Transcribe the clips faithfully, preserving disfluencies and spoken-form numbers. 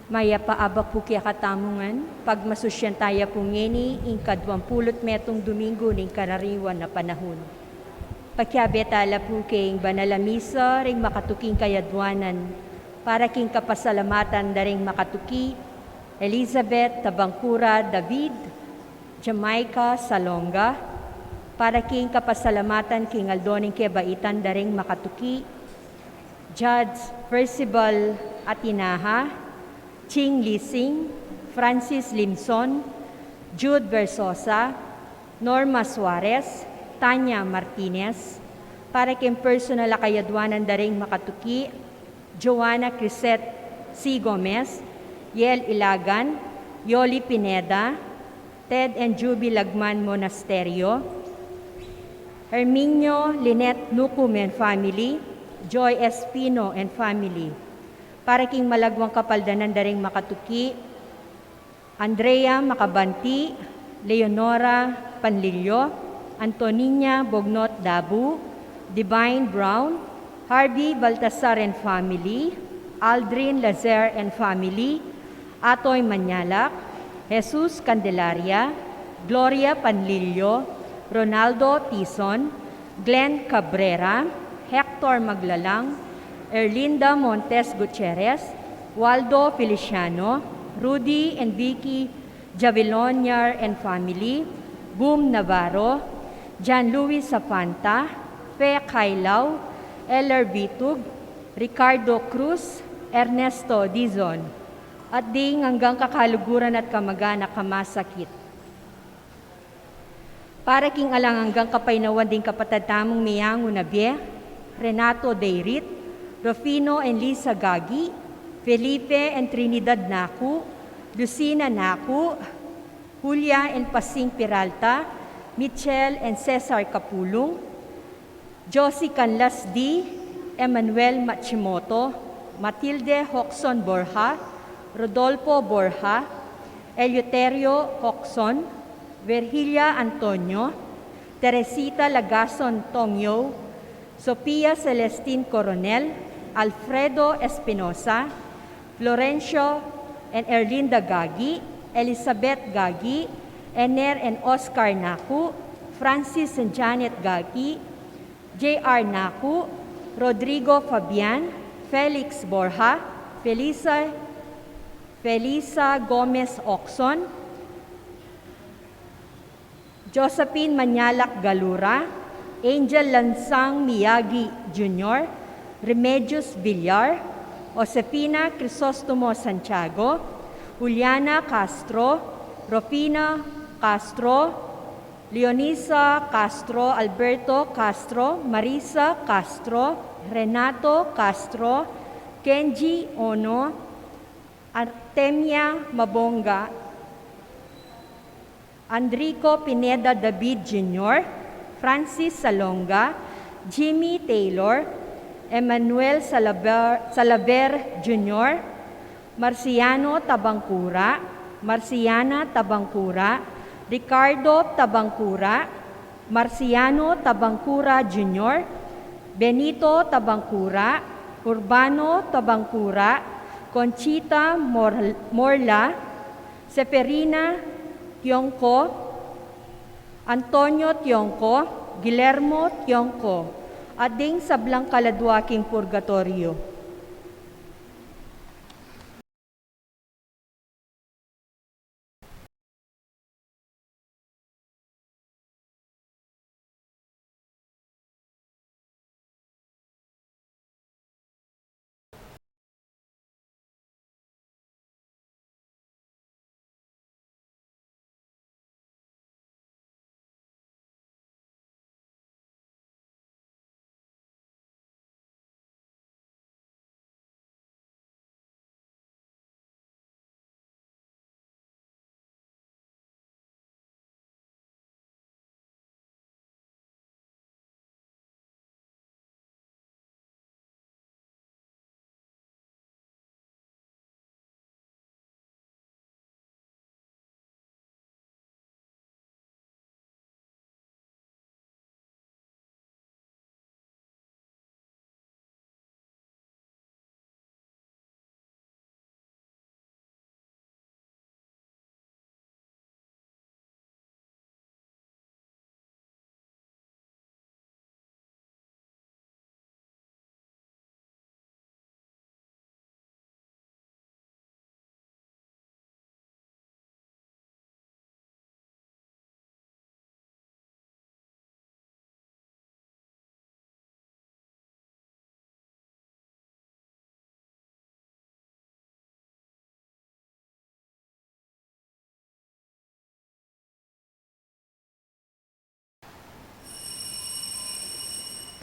Mayap a abak pu kekatamu ngan, pagmasusyan taya pu ngeni ing kaduang pulu't metung Domingo ning karariwan a panahun. Pakiabe tala pu king banal a misa ring makatuking kayadwanan, para king kapasalamatan da ring makatuki Elizabeth Tabangkura David, Jamaica Salonga, para king kapasalamatan king aldo ning kebaitan da ring makatuki Judge Percival Atinaha, Ching Lising, Francis Limson, Jude Versosa, Norma Suarez, Tanya Martinez, para king personal a kayadwanan da ring makatuki Joanna Crisette C. Gomez, Yel Ilagan, Yoli Pineda, Ted and Juby Lagman Monasterio, Herminio Lynette Nucum and family, Joy Espino and family, para king malagwang kapaldanan da ring makatuki Andrea Macabanti, Leonora Panlilio, Antonina Bognot Dabu, Divine Brown, Harvey Baltasar and family, Aldrin Lazer and family, Atoy Manyalak, Jesus Candelaria, Gloria Panlilio, Ronaldo Tison, Glenn Cabrera, Hector Maglalang, Erlinda Montes Gutierrez, Waldo Feliciano, Rudy and Vicky Javilloniar and family, Boom Navarro, John Luis Zapanta, Fe Kailaw, Eller Vitug, Ricardo Cruz, Ernesto Dizon, at ding anggang kakaluguran at kamag-anak a masakit. Para king alang anggang kapaynawan ding kapatad tamung meyangu na bie, Renato Deirit, Rufino and Lisa Gagi, Felipe and Trinidad Naku, Lucina Naku, Julia and Pasing Peralta, Michelle and Cesar Capulung, Josie Canlas D, Emmanuel Machimoto, Matilde Hoxon Borja, Rodolfo Borja, Eleuterio Hoxon, Virgilia Antonio, Teresita Lagason Tongyo, Sofia Celestine Coronel, Alfredo Espinosa, Florencio and Erlinda Gagi, Elizabeth Gagi, Ener and Oscar Naku, Francis and Janet Gagi, J R Naku, Rodrigo Fabian, Felix Borja, Felisa, Felisa Gomez Oxon, Josephine Manyalak Galura, Angel Lansang Miyagi Junior, Remedios Villar, Josefina Crisostomo Santiago, Juliana Castro, Rufina Castro, Leonisa Castro, Alberto Castro, Marisa Castro, Renato Castro, Kenji Ono, Artemia Mabonga, Andrico Pineda David Junior, Francis Salonga, Jimmy Taylor, Emmanuel Salaber, Salaber Junior, Marciano Tabangcura, Marciana Tabangcura, Ricardo Tabangcura, Marciano Tabangcura Junior, Benito Tabangcura, Urbano Tabangcura, Conchita Mor-, Morla, Seferina Tiongco, Antonio Tiongco, Guillermo Tiongco, at ding sablang kaladua king purgatorio.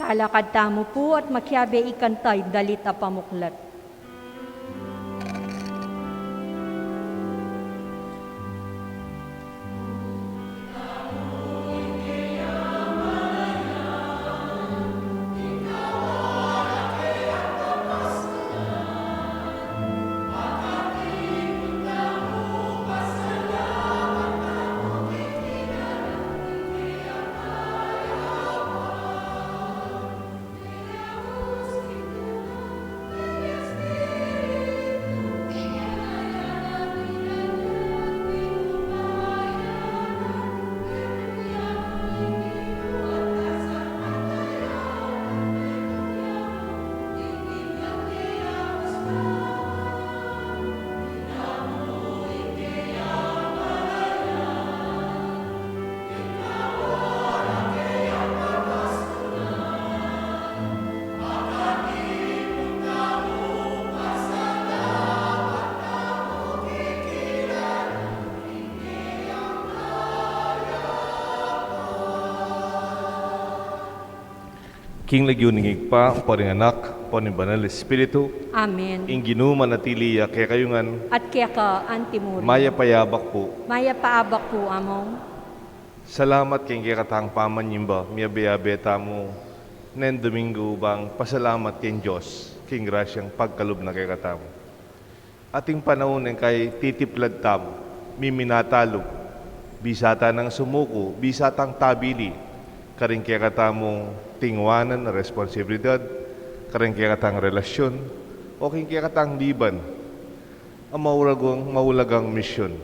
Alakad tamu pu at makiabe ikanta ing dalit a pamuklat. King lagyu ning Ibpa, ampo ning Anak, ampo ning Banal Espiritu. Amen. Ing Ginu manatili ya kekayu ngan. At keka antimurin. Mayap a abak pu. Mayap a abak pu, Among. Salamat king kekatang pamanyimba, miyabe-yabe tamu neng Domingo bang pasalamat king Dios, king grasyang pagkalub na kekatamu. Ating panaun ing kay titiplad tamu, miminatalu, bisa tang sumuku, bisa tang tabili, karing kekatamung tinguanan a responsibilidad, karing kekatang relasyun, o king kekatang liban, a maulagang, maulagang misyun.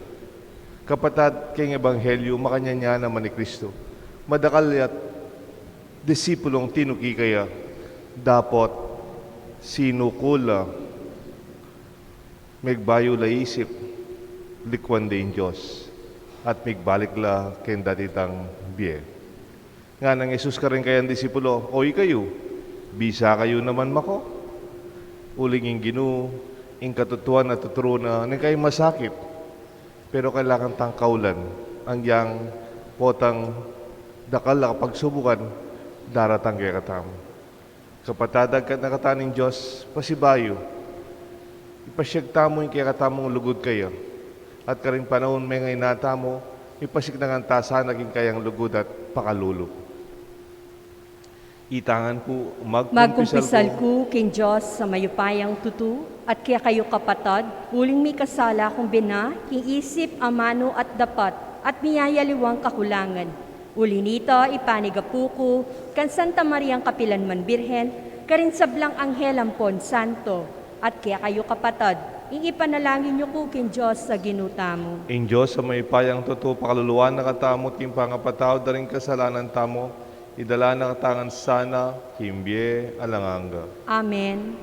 Kapatad, king Ebanghelyu, makanyan ya naman i Kristu. Madakal ya't disipulung tinuki kaya, dapot sinuku la, megbayu la isip, likuan da ing Dios, at migbalik la king dati dang bie. Ngana nang Jesus karing kayang disipulo, "O ikayu, bisa kayu naman mako?" Uling ing Ginu, ing katutuan a tuturu na, neng kay masakit, pero kailangan tang kaulan, agyang potang dakal a kapagsubukan, daratang kekatamu. Kapatad, agkat na katamu ning Dios, pasibayu, ipasyag tamu ing kekatamung lugud kaya. At karing panaun mengaina tamu, ipasiknangan ta sana king kayang lugud at pakalulu. Itang ngan ku, magkumpisal ku king Dios a mayupayang tutu, at kekayu kapatad, uling mikasala kung bina, king isip, amanu at dapat, at miyayaliwang kakulangan. Uli nita, ipanigapu ku kang Santa Mariang kapilanman Birhen, karing sablang anghel ampon santo, at kekayu kapatad, ing ipanalangin yu ku king Dios a Ginu tamu. Ing Dios a mayupayang tutu, pakaluluan na katamu king pangapatawad da ring kasalanan tamu, idala na katamu ngan sana king bie alang angga. Amen.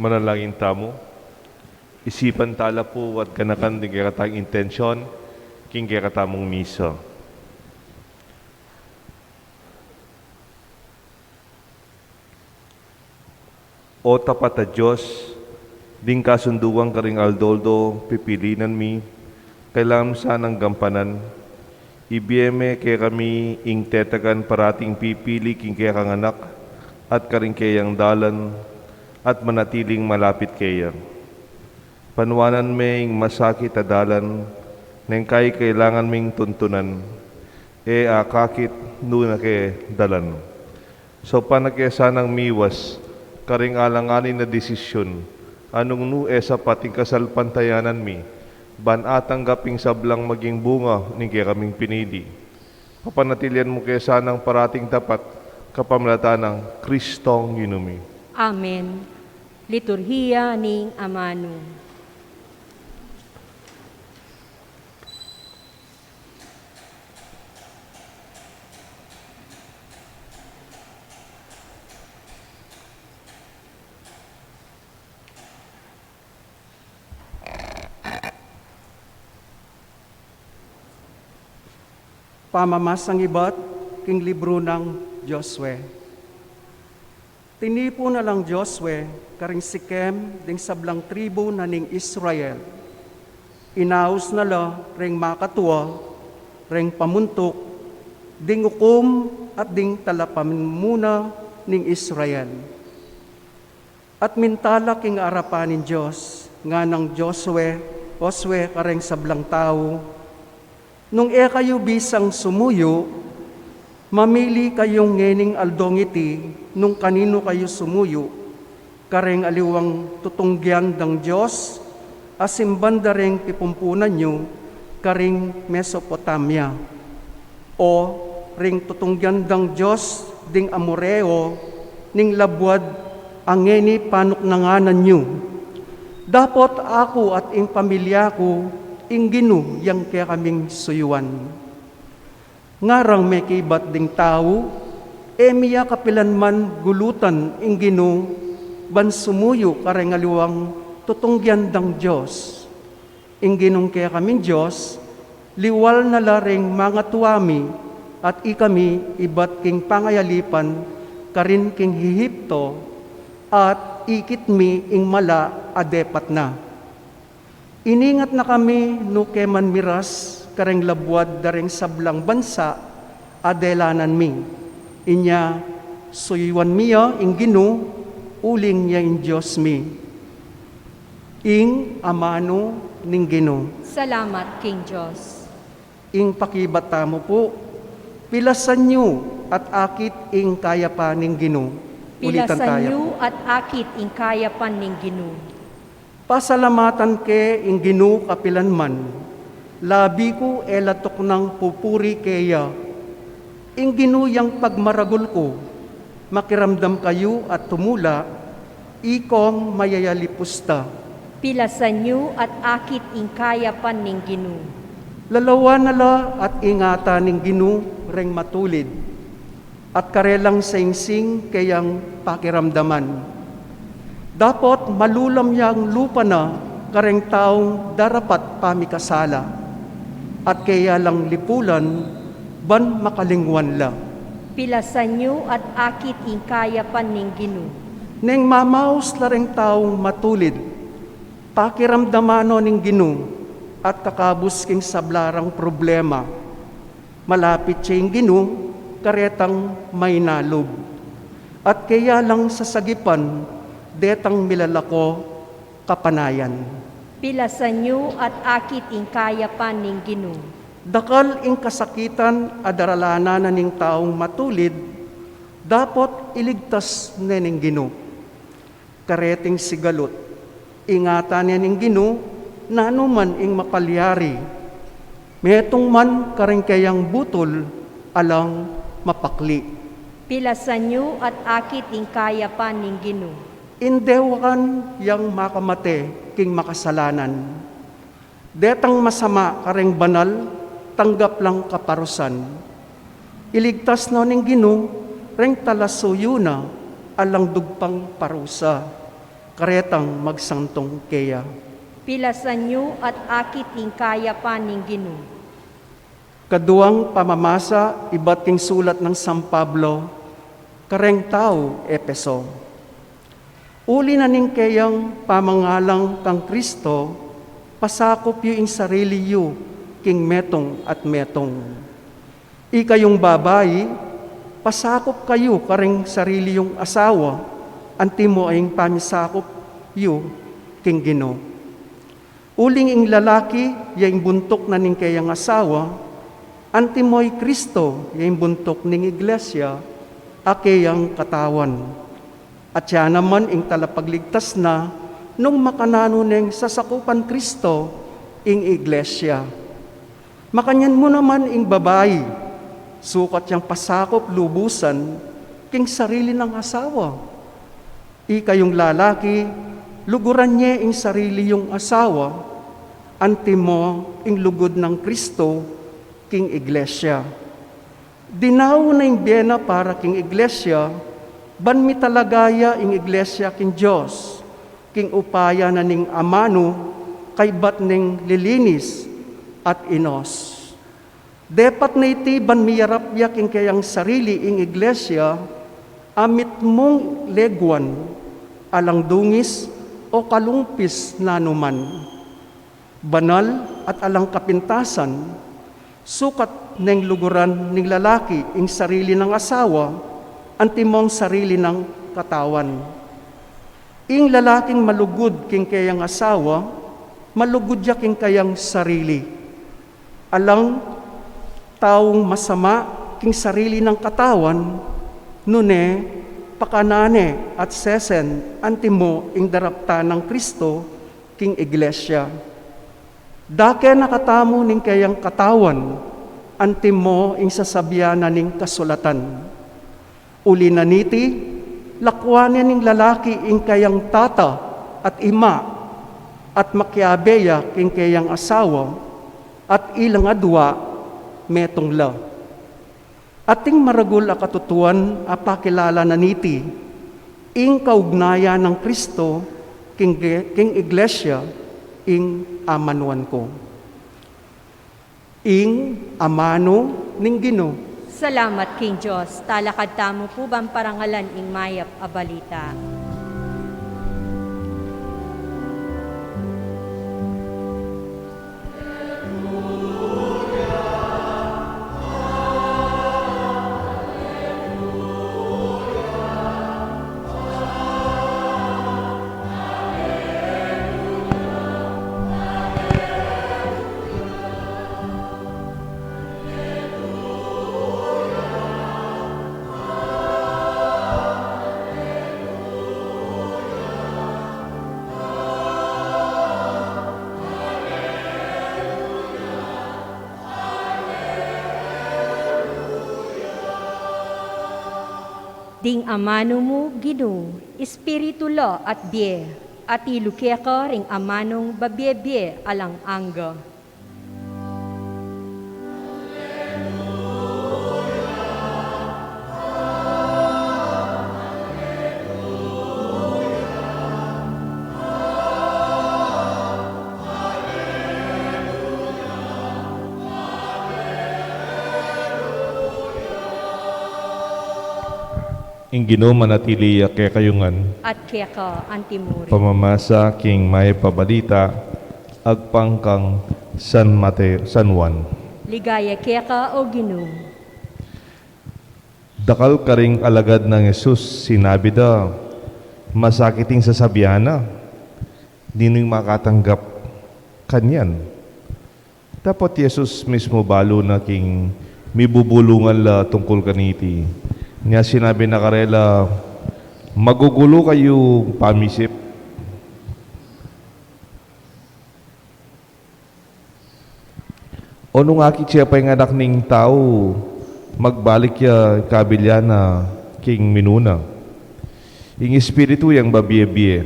Manalangin tamu. Isipan tala pu at ganakan ding kekatang intensyon king kekatamung misa. O tapat a Dios, ding kasunduan karing aldo-aldo pipilinan mi, kailangan sanang gampanan. Ibie me kekami ing tetagan parating pipili king kekang Anak at karing keyang dalan, at manatiling malapit keya. Panuanan me ing masakit a dalan, neng kay kailangan ming tuntunan, e akakit nu na ke dalan. Saupan na ke sanang miwas karing alanganin a desisyun, nung nu e sapat ing kasalpantayanan mi, ban atanggap ing sablang maging bunga ning kekaming pinili. Papanatilian mu ke sanang parating tapat kapamilatan nang Kristong Ginu mi. Amen. Liturhiya ning Amanu. Pamamasang ibat king libru nang Josue. Tinipun na lang Josue karing Sichem ding sablang tribu na ning Israel. Inaus na la ring makatua, ring pamuntuk, ding ukum at ding talapamumuna ning Israel. At minta la king arapan ning Dios, nganang Josue, Josue kareng sablang tau, nung e kayu bisang sumuyu, mamili kayu ngening aldong iti nung kaninu kayu sumuyu, kareng aliwang tutunggian dang Dios a simban da ring pipumpunan yu karing Mesopotamia, o ring tutunggian dang Dios ding Amoreo ning labuad a ngeni panuknanganan yu. Dapot aku at ing pamilya ku, ing Ginu yang kekaming suyuan. Ngarang mekibat ding tau, e mi ya kapilan man gulutan ing Ginu ban sumuyu kareng aliwang tutunggian dang Dios. Ing Ginung kekaming Dios, liwal na la ring mangatua mi at ikami ibat king pangayalipan karin king Ehipto, at ikit mi ing mala a depat na. Iningat na kami nu ke man miras kareng labuad da ring sablang bansa a delanan mi. Inya suyuan mi ya ing Ginu, uling ya ing Dios mi. Ing amanu ning Ginu. Salamat king Dios. Ing pakibat tamu pu, pilasan yu at akit ing kayapan ning Ginu. Ulitan taya. Pilasan yu at akit ing kayapan ning Ginu. Pasalamatan ke ing Ginu kapilan man, labi ku e la tuknang pupuri keya. Ing Ginu yang pagmaragul ku, makiramdam kayu at tumula, ikong mayayalipus ta. Pilasan yu at akit ing kayapan ning Ginu. Lalawan na la at ingatan ning Ginu reng matulid, at karelang singsing keyang pakiramdaman. Dapot malulam yang lupa na kareng taung darapat pamikasala, at keya lang lipulan ban makalingwan la. Pilasan yu at akit ing kayapan ning Ginu. Neng mamaus la reng taung matulid, pakiramdaman no ning Ginu at kakabus king sabla rang problema. Malapit ya ing Ginu karetang mainalub, at keya lang sasagipan detang milalako kapanayan. Pilasan yu at akit ing kayapan ning Ginu. Dakal ing kasakitan a daralanan na ning taung matulid, dapot iligtas ne ning Ginu. Kareting sigalut, ingatan ne ning Ginu nanu man ing mapalyari. Metung man kareng keyang butul, alang mapakli. Pilasan yu at akit ing kayapan ning Ginu. Ing dewakan yang makamate king makasalanan. Detang masama kareng banal, tanggap lang kaparusan. Iligtas no ning Ginu reng talasuyu na, alang dugpang parusa. karetang magsantung keya. Pilasan yu at akit ing kayapan ning Ginu. Kaduang pamamasa ibat king sulat nang San Pablo kareng taga Efeso. Uli na ning keyang pamangalang kang Kristo, pasakup yu ing sarili yu king metung at metung. Ikayung babai, pasakup kayu kareng sarili yung asawa, antimo ing pamisakup yu king Ginu. Uling ing lalaki, ya ing buntuk na ning keyang asawa, antimo i Kristo, ya ing buntuk ning iglesia, a keyang katawan. At ya naman ing talapagligtas na, nung makananu neng sasakupan Kristo ing iglesia. Makanyan mu naman ing babai, sukat yang pasakup lubusan king sarili nang asawa. Ikayung lalaki, luguran ye ing sarili yung asawa, antimo ing lugud nang Kristo king iglesia. Dinaun na ing bie na para king iglesia, ban mitalaga ya ing iglesia king Dios, king upaya na ning amanu, kaybat neng lilinis at inos. Depat na iti ban miyarap ya king keyang sarili ing iglesia, a mitmung leguan, alang dungis o kalumpis nanuman. Banal at alang kapintasan, sukat neng luguran ning lalaki ing sarili nang asawa, antimong sarili nang katawan. Ing lalaking malugud king keyang asawa, malugud ya king keyang sarili. Alang taung masama king sarili nang katawan, nune pakanan ne at sesen antimo ing daraptan nang Kristo king iglesia. Dake na katamu ning keyang katawan, antimo ing sasabian na ning kasulatan. Uli na niti, lakuan ne ning lalaki ing keyang tata at ima, at makiabe ya king keyang asawa, at ilang adua metung la. Ating maragul a katutuan a pakilala na niti, ing kaugnayan nang Kristo king, king iglesia, ing amanuan ku. Ing amanu ning Ginu. Salamat king Dios. Talakad tamu pu ban parangalan ing mayap a balita. Ding amanu mu, Ginu, espiritu la at bie, atilu keka ring amanung babie-bie alang angga. Ing Ginu manatili ya kekayu ngan. At keka antimurin. Pamamasa king mayap a balita agpang kang San Mateo, San Juan. Ligaya keka, O Ginu. Dakal karing alagad nang Jesus, sinabi da, "Masakit ing sasabian na, ninu ing makatanggap kanyan?" Dapot Jesus mismu balu na king mibubulungan la tungkul kaniti. Nya sinabi na karela, "Magugulu kayu pamisip. O nung akit ya pa ing Anak ning Tau, magbalik ya kabilyan na king minuna? Ing espiritu yang babie-bie,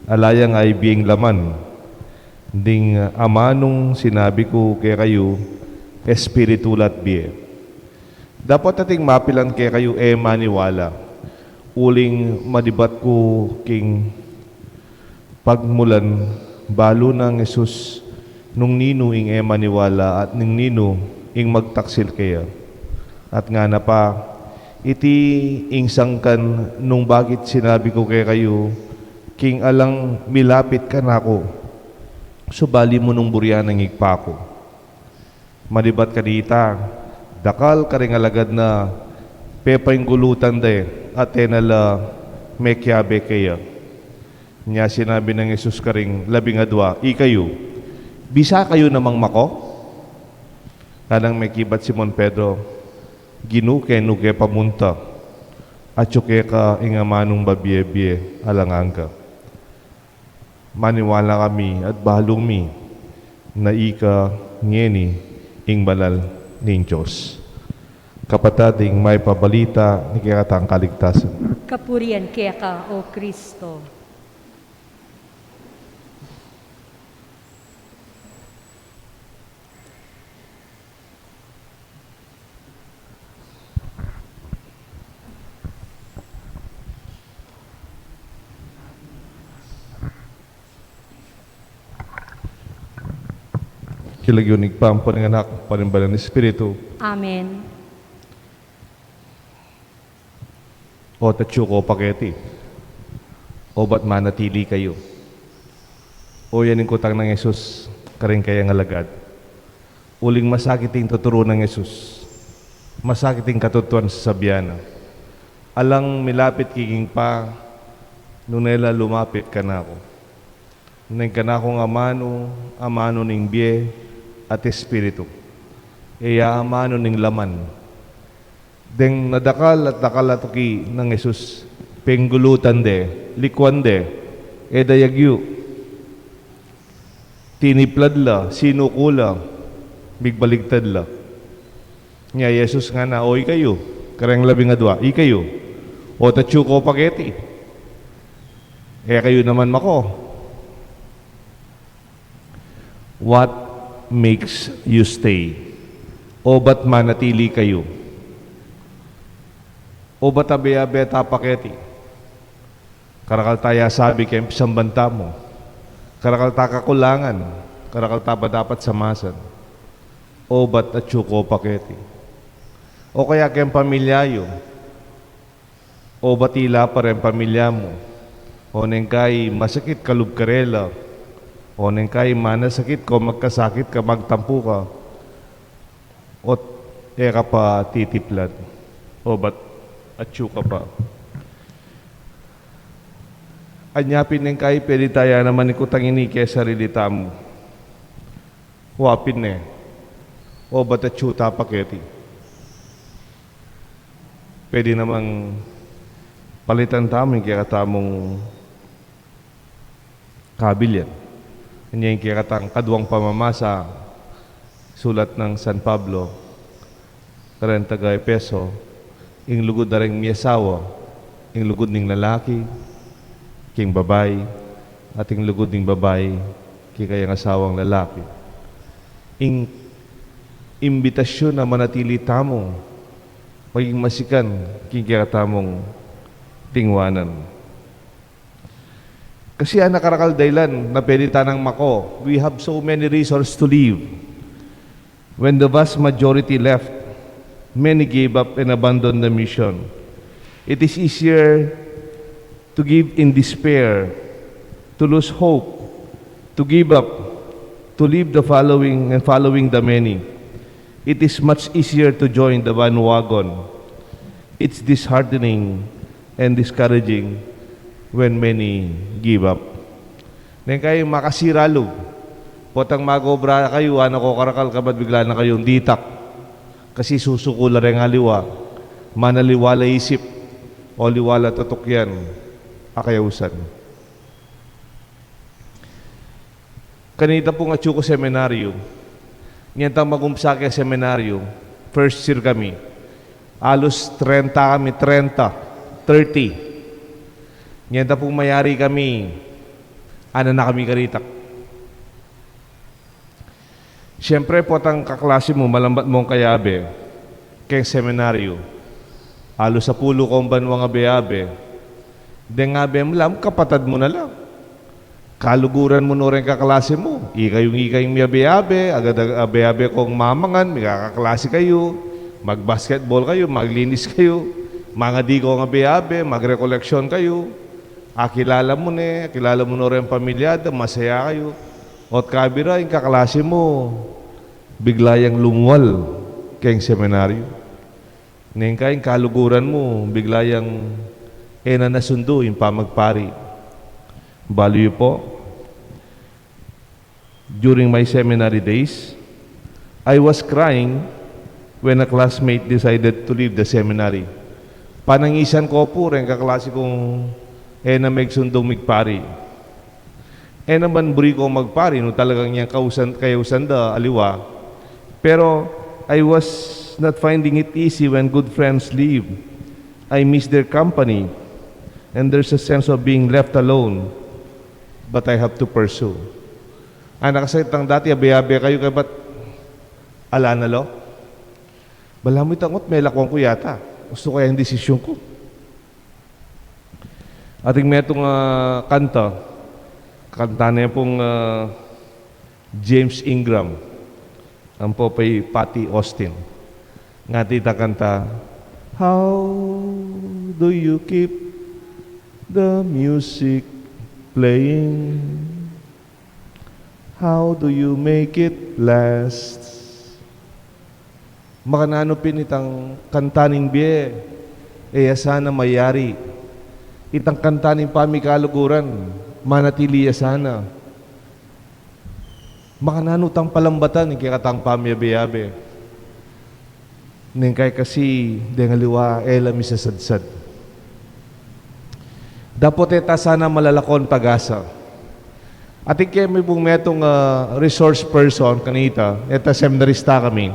ala yang aibie ing laman. Ding amanung sinabi ku kekayu, espiritu la at bie." Dapot ating mapilan kekayu e maniwala, uling manibat ku king Pagmulan, balu nang Jesus nung ninu ing e maniwala at nung ninu ing magtaksil keya. At ngana pa, iti ing sangkan nung bakit sinabi ku kekayu, king alang milapit kanaku, subali mu nung burian ing Ibpa ku. Malibat kanita, dakal karing alagad na pepainggulutan de, at e na la mekiabe keya. Nya sinabi nang Jesus karing labing adua, ikayu, bisa kayu namang mako? Nanang mekibat Simon Pedro, Ginu, kenu ke pamunta? Atyu keka ing amanung mabie-bie alang angga. Maniwala kami at balu mi na ika ngeni ing Banal ning Dios. Kapatad, ing mayap a balita ning kekatang kaligtasan. Kapurian keka, O Kristo. King lagyu ning Ibpa, ampon ning Anak, ampon ning Banal a Espiritu. Amen. Obat atyu ko pa keti, obat manatili kayu. O, yan ing kutang nang Jesus karing kayang alagad. Uling masakit ing tuturu nang Jesus. Masakit ing katutuan sasabian na. Alang milapit king Ibpa, nune la lumapit kanaku. Neng kanakung amanu, amanu ning bie at espiritu. E ya amanu ning laman. Deng nadakal at dakal a tuki nang Jesus, penggulutan de, likuan de, e dayag yu. Tiniplad la, sinuku la, migbaligtad la. Nya Jesus ngana, o ikayu, kareng labing adua, ikayu, obat atyu ko pa keti. E kayu naman mako. What makes you stay? Obat manatili kayu? Obat abe-abe ta pa keti? Karakal ta ya sabi keng pisamban tamu. Karakal ta kakulangan. Karakal ta pa dapat samasan. Obat atyu ko pa keti? O kaya keng pamilya yu? Obat ila pa reng pamilya mu? O neng kai masakit ka lub karela? O neng kai manasakit ka o magkasakit ka, magtampu ka? Ot e ka pa titiplad? Obat atyu ka pa? Anya pin neng kai pwede ta ya naman ikutang ini keng sarili tamu. Wa pin ne, obat atyu ta pa keti? Pwede namang palitan tamu ing kekatamung kabilian. Anya ing kekatang kaduang pamamasa, sulat nang San Pablo kareng taga-Efeso, ing lugud da reng miasawa, ing lugud ning lalaki king babai, at ing lugud ning babai king kayang asawang lalaki. Ing imbitasyun a manatili tamu maging masikan king kekatamung tingwanan. Kasi ana karakal dailan na pwede tanang mako. We have so many reasons to leave. When the vast majority left, many gave up and abandoned the mission. It is easier to give in despair, to lose hope, to give up, to leave the following and following the many. It is much easier to join the bandwagon. It's disheartening and discouraging when many give up. Neng kai makasira lub. Potang mag-obra kayu, ana ko karakal, kabat bigla na kayung ditak. Kasi susuku la reng aliwa. Manaliwa la isip o liwa la tutukyan a kayausan. Kanita pung atyu ku seminaryu. Nyentang mag-umpisa ke seminaryu, first year kami. Alus trenta kami, trenta, thirty. Nyentang pung mayari kami, anan na kami karitak. Siyempre, potang kaklasi mu, malambat mung kayabe keng seminaryu. Alus sapulu kong banwang abe-abe. Deng abe mu la, kapatad mu na la. Kaluguran mu no reng kaklase mu. Ika yung, ika yung miyabe-abe, agad abe-abe kong mamangan, mika kaklase kayu, mag-basketball kayu, maglinis kayu, mangadi kong abe-abe, magrekoleksyon kayu. Akilala mu ne, akilala mu no reng pamilya da, masaya kayu. Ot kabira, ing kaklase mu, bigla yang lumwal keng seminaryo. Neng ka ing kaluguran mu, bigla yang e na nasundu ing pamagpari. Balu yu po, during my seminary days, I was crying when a classmate decided to leave the seminary. Panangisan ko pu reng kaklase kung e na megsundung migpari. E naman buri ko magpari, no talagang yang kausan, kayausan da, aliwa. Pero I was not finding it easy when good friends leave. I miss their company. And there's a sense of being left alone. But I have to pursue. Anak, sa itang dati, abe-abe kayu, kaya ba't ala na lo? Balamu itang ot, melakwan ku yata. Gusto kaya ing desisyon ku. Ating metung, ah, kanta. Kanta ne pung, ah, James Ingram. Ampo pay Patti Austin. Ngana itang kanta, "How do you keep the music playing? How do you make it last?" Makananu pin itang kanta ning bie, e ya sana mayari. Itang kanta ning pamikaluguran, manatili ya sana. Makananu tang palambatan ing kekatang pamiyabe-yabe. Neng kay kasi, deng aliwa, e la misasadsad. Dapot e ta sana malalakwan pag-asa. Atin kami pung metung, ah, resource person kanita, e ta seminarista kami.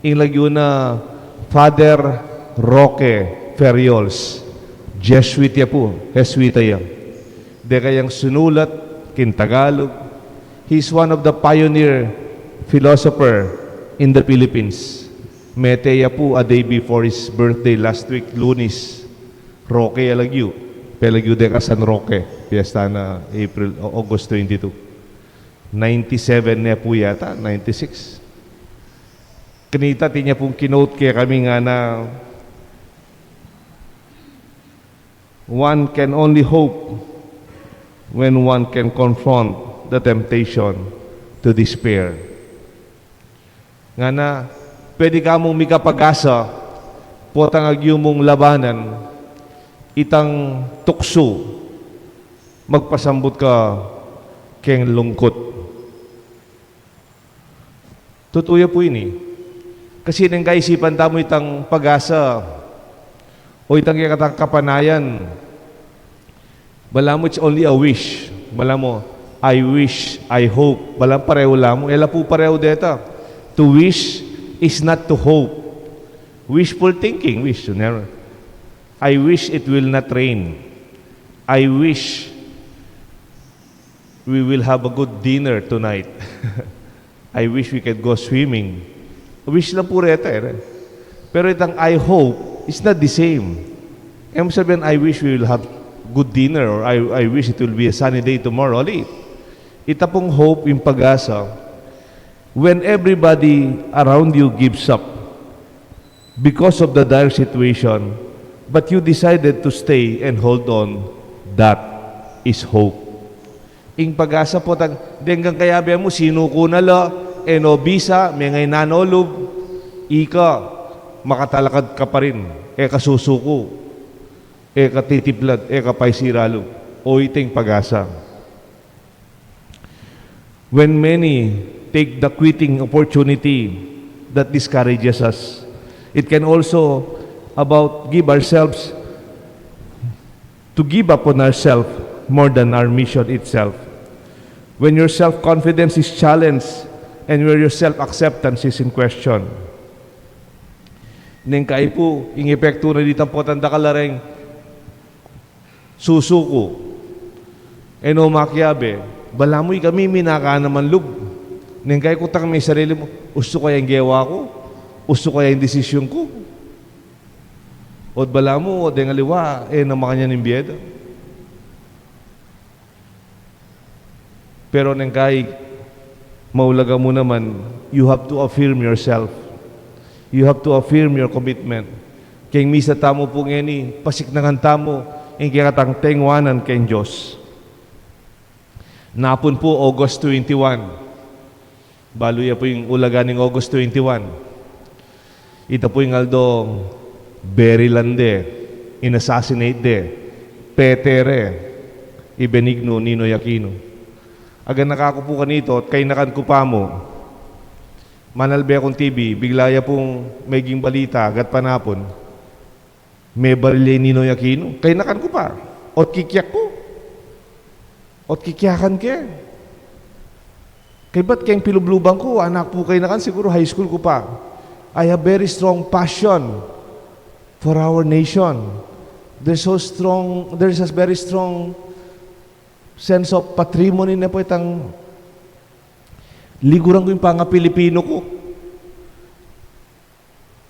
Ing lagyu na Father Roque Ferriols, Jesuit ya pu, Jesuita ya. Deka yang sinulat king Tagalog. He's one of the pioneer philosopher in the Philippines. Mete ya pu a day before his birthday last week, Lunes. Roque ya lagyu. Pelagyu deka San Roque. Fiesta na April, o, August twenty-two. Ninety-seven ne pu yata, ninety-six. Kanita, atin ya pung kinote kekami, ngana, "One can only hope when one can confront the temptation to despair." Ngana, pwede ka mung mikapag-asa, potang agyu mung labanan itang tuksu, magpasambut ka keng lungkut. Tutu ya pu ini. Kasi neng kaisipan tamu itang pag-asa o itang kekatang kapanayan, balamu it's only a wish. Balamu, "I wish, I hope." Balamu pareho la mu. E la pu pareho deta. To wish is not to hope. Wishful thinking, wish, never. "I wish it will not rain. I wish we will have a good dinner tonight." "I wish we could go swimming." Wish la pu reta, e. Pero itang "I hope" is not the same. E mu sabian, "I wish we will have good dinner," or "I, I wish it will be a sunny day tomorrow." Ali, ita pung hope, ing pag-asa, when everybody around you gives up because of the dire situation, but you decided to stay and hold on, that is hope. Ing pag-asa potang denggang kayabe mu, sinuku na la, e no bisa, mengainan no lub, ika, makatalakad ka pa rin, e ka susuku, e ka titiplad, e ka paisira lub. O, ita ing pag-asa. When many take the quitting opportunity that discourages us, it can also about give ourselves to give up on ourselves more than our mission itself. When your self-confidence is challenged and where your self-acceptance is in question. Neng kai pu, ing epektu na ditang potang dakal a reng susuku, e no makiabe, balamu ikami minaka naman lub. Neng kai kutang me sarili mu, "Ustu kaya ing gewa ku? Ustu kaya ing desisyon ku?" Ot balamu, o deng aliwa, e na makanyan ing bie da. Pero neng kai, maulaga mu naman, you have to affirm yourself. You have to affirm your commitment. Keng misa tamu pu ngeni, pasiknangan tamu ing kekatang tengwanan keng Dios. Napun pu, August twenty-one. Balu ya pu ing ulaga ning August twenty-one. Ita pu ing aldong berilan de, in-assassinate de, pete re, i Benigno Ninoy Aquino. Aganaka ku pu kanitu, at kainakan ku pa mu. Manalbe kung T V, bigla ya pung meging balita, gatpanapun. Mebaril ya i Ninoy Aquino. Kainakan ku pa. Ot kikyak ku. Ot kikyakan ke. Kaybat keng pilubluban ku, anak pu kainakan, siguru high school ku pa. I have very strong passion for our nation. There's so strong, there's a very strong sense of patrimony na pu itang liguran ku ing panga-Pilipino ku.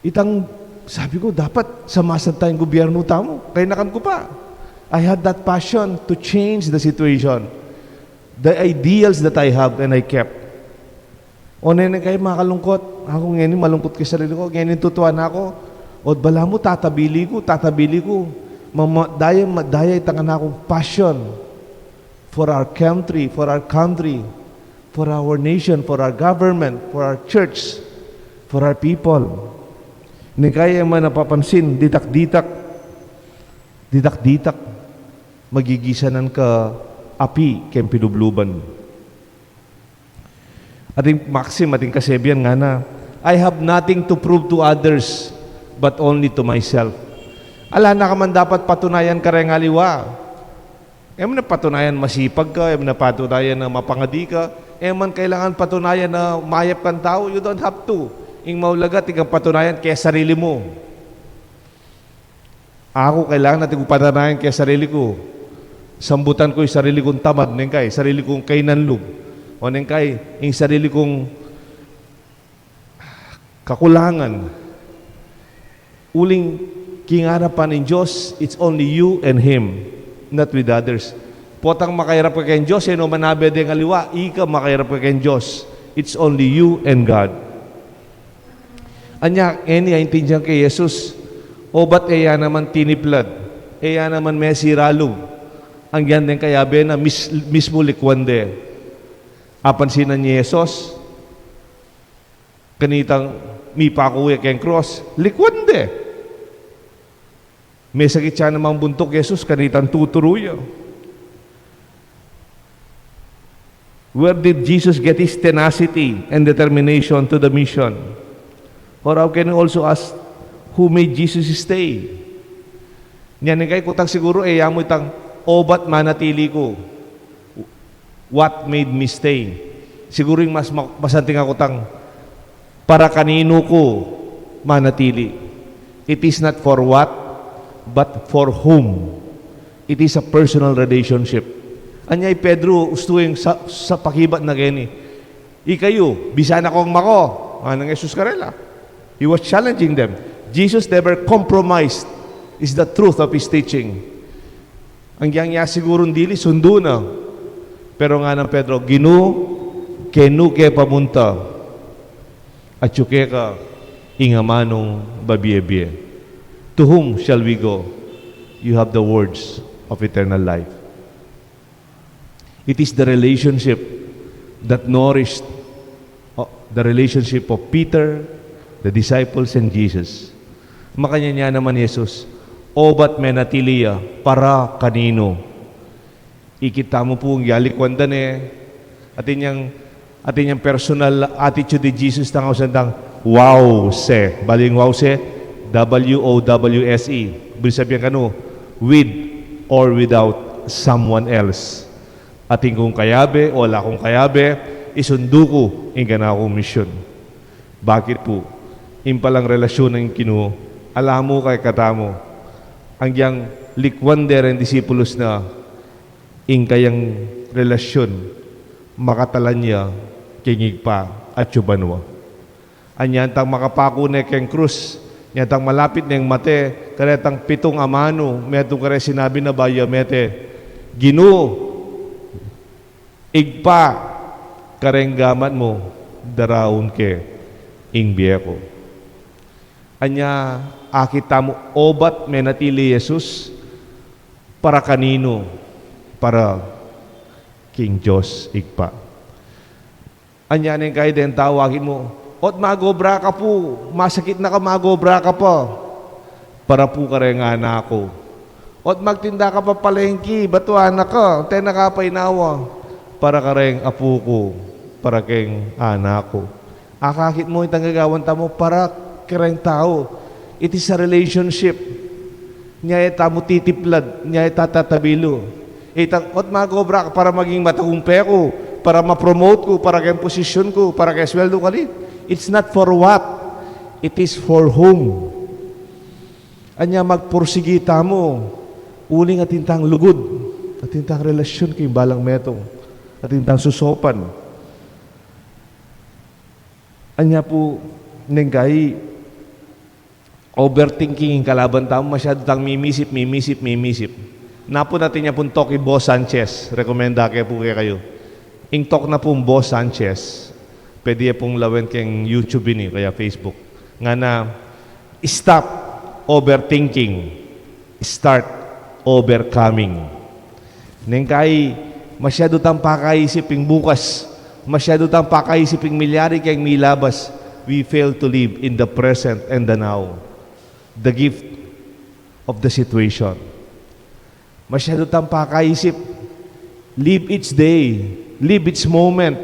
Itang, sabi ku, dapat samasan tayang gobyerno tamu. Kainakan ku pa. I had that passion to change the situation. The ideals that I have and I kept. O nene kayu makalungkot. Aku ngeni malungkot ke sarili ku. Ngeni tutuan aku. O balamu tatabili ku, tatabili ku. Mama, daya, ma-, daya itang kanakung passion for our country, for our country, for our nation, for our government, for our church, for our people. Neng kai e man napapansin, ditak-ditak, ditak-ditak, magigisanan ka api keng pilubluban. Ating maxim, ating kasebian ngana, "I have nothing to prove to others, but only to myself." Ala na ka man dapat patunayan kareng aliwa. E mu na patunayan masipag ka, e mu na patunayan na mapangadi ka, e mu man kailangan patunayan na mayap kang tau, you don't have to. Ing maulaga, atin kang patunayan keng sarili mu. Aku, kailangan atin kung patunayan keng sarili ku. Sambutan ku ing sarili kung tamad, neng kai, sarili kung kainanlub. O neng kai, ing sarili kung kakulangan. Uling king arapan ning Dios, it's only you and Him, not with others. Potang makairap ka keng Dios, e no manabe deng aliwa, ika makairap ka keng Dios. It's only you and God. Anya, ngeni aintindian ke Jesus, obat e ya naman tiniplad, e ya naman mesira lub. Agyang deng kayabe na mis-, mismu likwan de. Apansinan ne i Jesus, kanitang mipaku ya keng krus, likwan de. Mesakit ya namang buntuk Jesus, kanitang tuturu ya. Where did Jesus get his tenacity and determination to the mission? Or how can you also ask, who made Jesus stay? Nyan, neng kai, kutang siguru, e ya mu itang obat manatili ku. What made me stay? Siguru ing mas ma-, masanting a kutang, para kaninu ku manatili? It is not for what, but for whom. It is a personal relationship. Anya i Pedro, ustu ing sa-, sa pakibat na keni. Ikayu, bisa na kong mako, ngana nang Jesus karela. He was challenging them. Jesus never compromised is the truth of his teaching. Agyang ya sigurung dili, sundu na. Pero ngana nang Pedro, Ginu, kenu ke pamunta? Atyu keka ing amanung babie-bie. To whom shall we go? You have the words of eternal life. It is the relationship that nourished, uh, the relationship of Peter, the disciples, and Jesus. Makanyan ya naman Jesus, obat menatili ya, para kaninu? Ikit tamu pu ing likwan da ne, atin yang, atin yang personal attitude i Jesus, tang ausan tang, "Wawse." Balu ing wawse, W O W S E. Buri sabian kanu, with or without someone else. Atin kung kayabe o ala kung kayabe, isundu ku ing kanakung misyun. Bakit pu? Ing palang relasyon ning Ginu, ala mu kekatamu. Agyang likwan de reng disipulus na, ing kayang relasyon, makatalan ya king Ibpa atyu banua. Anya itang makapaku ne keng krus, anya itang malapit neng mate, karetang pitung amanu, metung kare sinabi na bayu ya mete, "Ginu, Ibpa, kareng gamat mu, daraun ke ing bie ku. Anya, akit tamu obat menatili Jesus, para kaninu? Para king Dios Ibpa. Anya neng kai deng tau akit mu, ot mag-obra ka pu, masakit na ka, mag-obra ka pa. Para pu kareng anak ku. Ot magtinda ka pa palengki, batuan na ka, tena ka pa inawa. Para kareng apu ku, para keng anak ku. Akakit mu itang gagawan tamu para kareng tau. It is a relationship. Nya e tamu titiplad, nya e tatatabilu. Itang, ot mag-obra ka para maging matagumpe ku, para ma-promote ku, para keng posisyon ku, para keng sweldo ku, ali. It's not for what, it is for whom. Anya magpursigi tamu, uling atin tang lugud, atin tang relasyon king balang metung, atin tang susopan. Anya pu, neng kai, overthinking ing kalaban tamu, masyadu tang mimisip, mimisip, mimisip. Napun atin ya pung talk i Boss Sanchez, rekomenda ke pu kekayu. Ing talk na pung Boss Sanchez, pwede ya pung lawen keng YouTube ini, kaya Facebook. Ngana, stop overthinking, start overcoming. Neng kai, masyadu tang pakaisip ing bukas, masyadu tang pakaisip ing milyari keng milabas, we fail to live in the present and the now, the gift of the situation. Masyadu tang pakaisip, live each day, live each moment.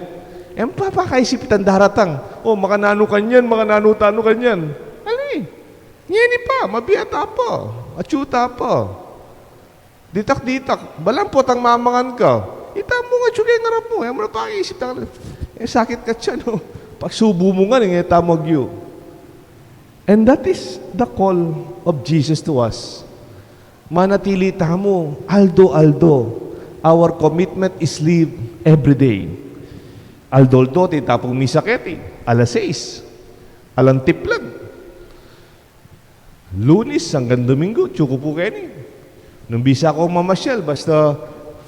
E mu papakaisip itang daratang. O, makananu kanyan, makananu tanu kanyan. Ali, ngeni pa, mabie ta pa, atyu ta pa. Ditak-ditak, balang potang mamangan ka. Ita mu ngan atyu keng arap mu, e mu na pakaisip itang, e, sakit ka tiyan, o. Pagsubu mu ngan, e, ita mu agyu. And that is the call of Jesus to us. Manatili tamu, aldo-aldo. Our commitment is live every day. Aldo-aldo, atin ta pung misa keti, alas sais. Alang tiplad. Lunes anggang Domingo, atyu ku pu keni. Nung bisa kong mamasyal, basta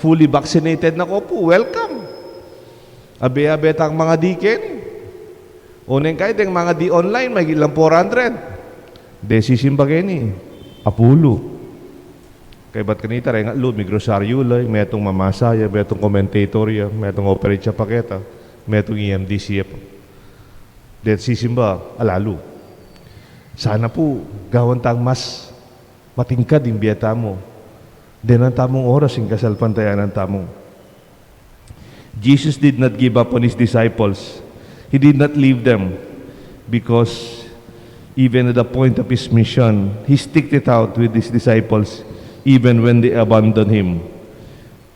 fully vaccinated na ko pu, welcome. Abe-abe tang mangadi keni. O neng kai deng mangadi online, mayigit lang four hundred. Deng sisimba keni, apulu. Kaybat kanita, reng atlu, migrosaryu la, metung mamasa ya, metung commentator ya, metung operate ya pa keta, metung E M D C ya pa. Deng sisimba, alalu. Sana pu, gawan tang mas matingkad ing bie tamu. Denan tamung oras ing kasalpantayanan tamu. Jesus did not give up on his disciples. He did not leave them because even at the point of his mission, he stick it out with his disciples even when they abandon him.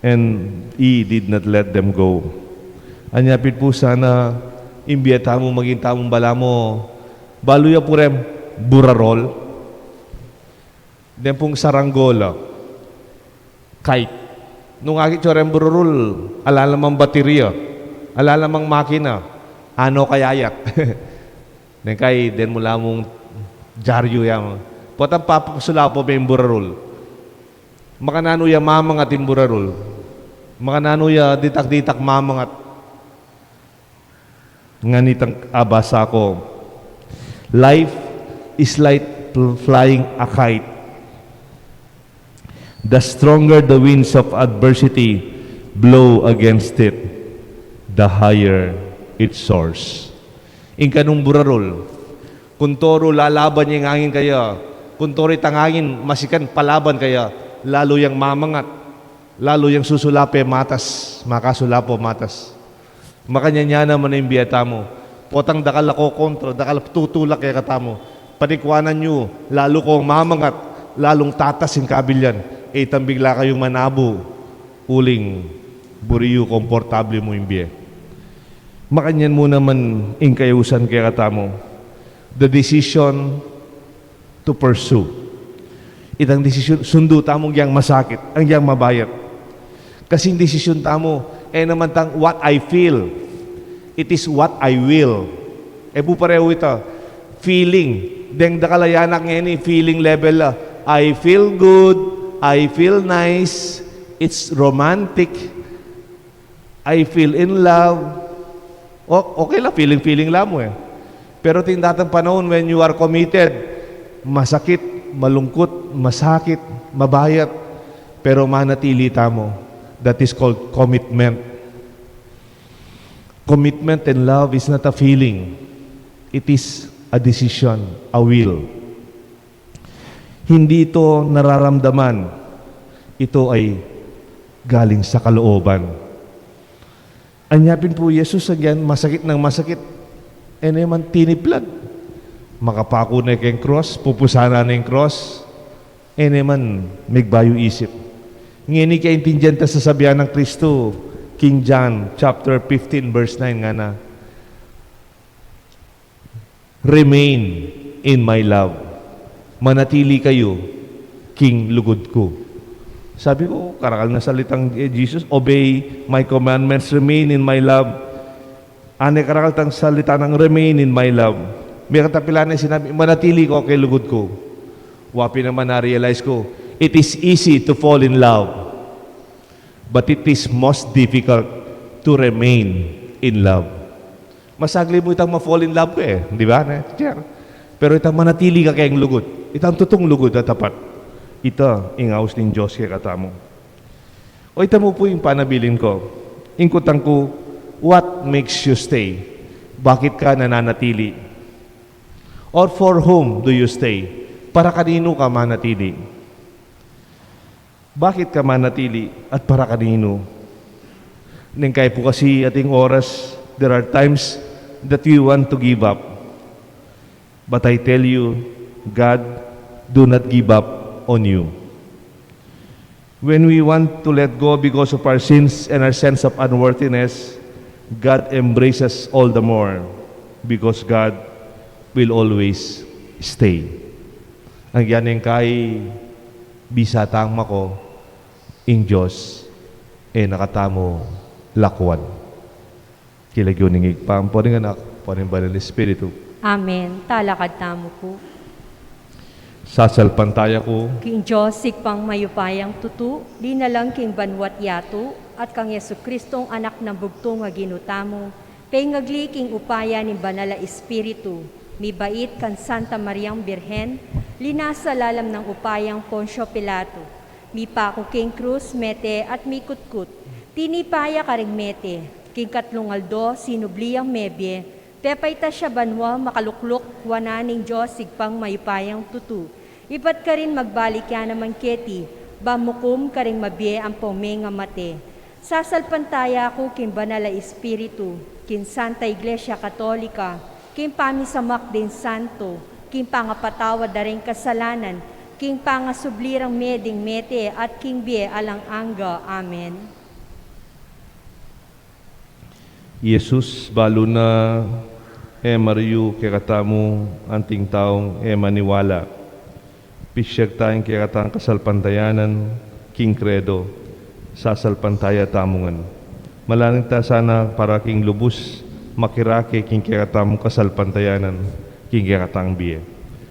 And he did not let them go. Anya pin pu sana ing bie tamu maging tamung balamu, balu ya pu reng burarol. Deng pung saranggola, kite. Nung akit yu reng burarol, ala namang baterya, ala namang makina, ano kaya yat? Neng kai, deng mu la mung dyaryu ya. Potang papasulapo me ing burarol. Makananu ya mamangat ing burarol? Makananu ya ditak-ditak mamangat? Ngan itang abasa ku, life is like fl-, flying a kite. The stronger the winds of adversity blow against it, the higher it soars. Ing kanung burarol, kuntoru lalaban ya ing angin kaya, kuntoru itang angin masikan palaban kaya, lalu yang mamangat, lalu yang susulape matas, makasulapo matas. Makanyan ya naman ing bie tamu. Potang dakal a kokontra, dakal a tutulak kekatamu, panikwanan yu, lalu kong mamangat, lalung tatas ing kabilian. E itang bigla kayung manabu, uling buri yu komportable mu ing bie. Makanyan mu naman ing kayusan kekatamu. The decision to pursue. Itang desisyon, sundu tamu agyang masakit, agyang mabayat. Kasi ing desisyon tamu, e naman tang what I feel, it is what I will. E pu parehu ita, feeling. Deng dakal a anak ngeni, feeling level la. I feel good, I feel nice, it's romantic. I feel in love. O, okay lang, feeling-feeling lang mu e. Pero atin datang panaun when you are committed, masakit, malungkut, masakit, mabayat, pero manatili tamu. That is called commitment. Commitment and love is not a feeling. It is a decision, a will. Hindi ito nararamdaman. Ito ay galing sa kalooban. Anya pin pu i Jesus, agyan, masakit nang masakit, e ne man tiniplag. Makapaku ne keng krus, pupusanan ne ing krus, e ne man migbayu isip. Ngeni kaintindian ta sasabian nang Kristu king John chapter fifteen, verse nine, ngana, "Remain in my love." Manatili kayu king lugud ku. Sabi ku, karakal na salitang, eh, Jesus, "Obey my commandments, remain in my love." Ane karakal tang salita nang "remain in my love"? Mekatapilan ne sinabi, "Manatili kayu king lugud ku." Wa pin naman na-realize ku, it is easy to fall in love, but it is most difficult to remain in love. Masagli mu itang ma-fall in love ka e, di ba, ne? Pero itang manatili ka keng lugud, itang tutung lugud a tapat, ita ing aus ning Dios kekatamu. O ita mu pu ing panabilin ku, ing kutang ku, what makes you stay? Bakit ka nananatili? Or for whom do you stay? Para kaninu ka manatili? Bakit ka manatili at para kaninu? Neng kaya pu kasi ating oras, there are times that we want to give up. But I tell you, God do not give up on you. When we want to let go because of our sins and our sense of unworthiness, God embraces all the more because God will always stay. Agyan neng kaya bisa tang mako, ing Dios e na katamu lakwan. King lagyu ning Ibpa, ampo ning Anak, ampo ning Banal Espiritu. Amen. Talakad tamu pu. Sasalpantaya ku king Dios, Ibpang mayupayang tutu, linalang king banua't yatu, at kang Jesucristong Anak nang bugtung a Ginu tamu, pengagli king upaya ning Banal a Espiritu, mibait kang Santa Mariang Birhen, linasa lalam nang upayang Poncio Pilato, mipaku king krus, mete at mikutkut, tinipa ya karing mete, king katlung aldo sinubli yang mebie, pepaitas ya banua, makalukluk wanan ning Dios Ibpang mayupayang tutu. Ibat karin magbalik ya naman keti, ban mukum karing mabie ampong mengamate. Sasalpantaya ku king Banal a Espiritu, king Santa Iglesia Katolika, king pamisamak ding santo, king pangapatawad da ring kasalanan, king pangasubli rang mie ding mete, at king bie alang angga. Amen. Jesus, balu na e mariu kekatamu anting taung e maniwala. Pisiag ta ing kekatang kasalpantayanan king Kredo, sasalpantaya tamu ngan. Manalangin ta sana para king lubus makirake king kekatamung kasalpantayanan, king kekatang bie.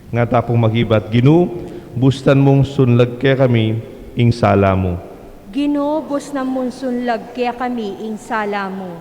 Nga ta pung mag-ibat, Ginu, bustan mung sunlag kekami ing sala mu. Ginu, bustan mung sunlag kekami ing sala mu.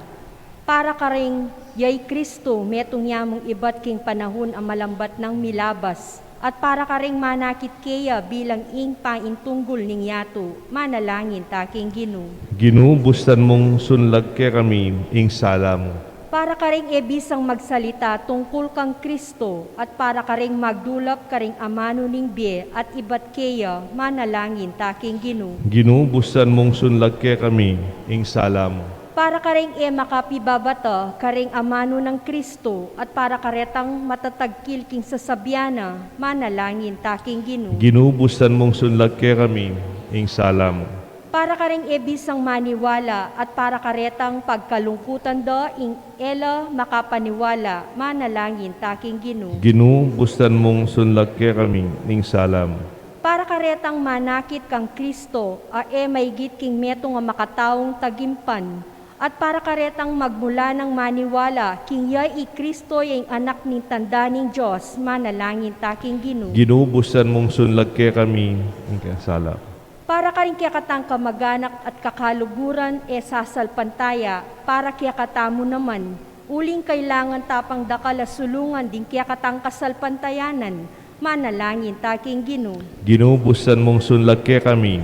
Para karing ya i Kristo, metung ya mung ibat king panahun a malambat nang milabas, at para karing manakit keya bilang ing paintunggul ning yatu, manalangin ta king Ginu. Ginu, bustan mung sunlag kekami ing sala mu. Para karing e bisang magsalita tungkul kang Kristo, at para karing magdulap karing amanu ning bie at ibat keya, manalangin ta king Ginu. Ginu, bustan mung sunlag kekami ing sala mu. Para karing e makapibabata karing amanu nang Kristo, at para karetang matatagkil king sasabian na, manalangin ta king Ginu. Ginu, bustan mung sunlag kekami ing sala mu. Para karing e bisang maniwala, at para karetang pagkalungkutan da ing e la makapaniwala, manalangin ta king Ginu. Ginu, bustan mung sunlag kekami ing sala mu. Para karetang manakit kang Kristo, a e maigit king metung a makataung tagimpan, at para karetang magmula nang maniwala king ya i Kristo ya ing Anak ning tanda ning Dios, manalangin ta king Ginu. Ginu, bustan mung sunlag kekami ing sala mu. Para karing kekatang kamaganak at kakaluguran, e sasalpantaya, para kekatamu naman, uling kailangan ta pang dakal a sulungan ding kekatang kasalpantayanan, manalangin ta king Ginu. Ginu, bustan mung sunlag kekami